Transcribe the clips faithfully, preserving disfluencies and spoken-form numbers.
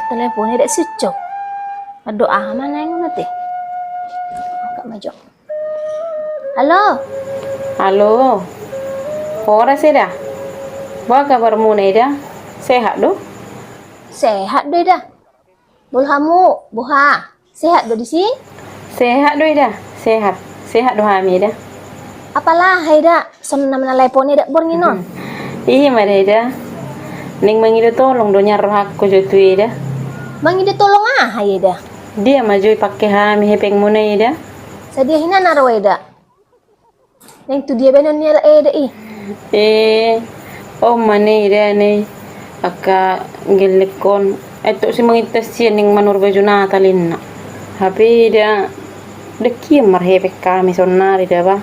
Telepon eda sucok. Aduh, aha ma naeng na te. Angkat ma jo. Halo. Halo. Horas eda. Boha kabarmuna eda? Sehat do? Sehat do eda. Bolo hamu boha? Sehat do disi? Sehat do eda, sehat. Sehat do hami eda. Apala aha eda, songon na manalepon eda borngin on? Ima da eda. Naeng mangido tolong do nian rohangku jo tu eda. Mangido tolong aha eda? Dia ma jo ipangke hami hepengmuna eda. Sadia hinan na ro eda? Naeng tu dia baenon ni halak eda i? Eh, on ma ne eda ne, angka gellengkon. Ai tok si mangintas sian naeng manuhor baju Natal inna. Hape eda, dengki marhepeng hami saonnari da ba.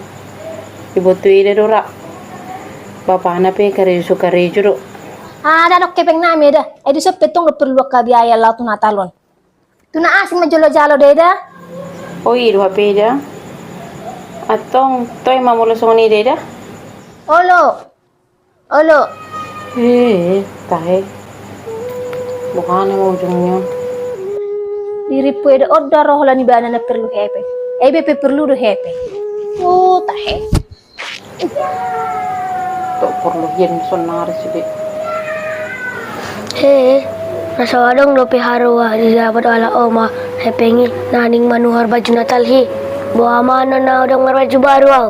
Iboto eda do ra. Bapana pe karejo so karejo do. Ah, ndang adong hepeng nami eda. Ai dison pe tong do perlu angka biaya laho tu Natal on. Tu na asing ma jolo jalo da eda. O i do hape eda. Antong toe ma molo songon i da eda. Olo. Olo. Eh, tahe. Boha na ma ujungna. Dirimpu eda on da ro holan ibana na perlu hepeng. Ebe pe perlu do hepeng. Oh, tahe. Tok porlu hian saonnari sude. He, na so adong dope haroa didapot halak on ma hepeng i, na naeng manuhor baju Natal hi. Boha ma na unang marbaju baru au.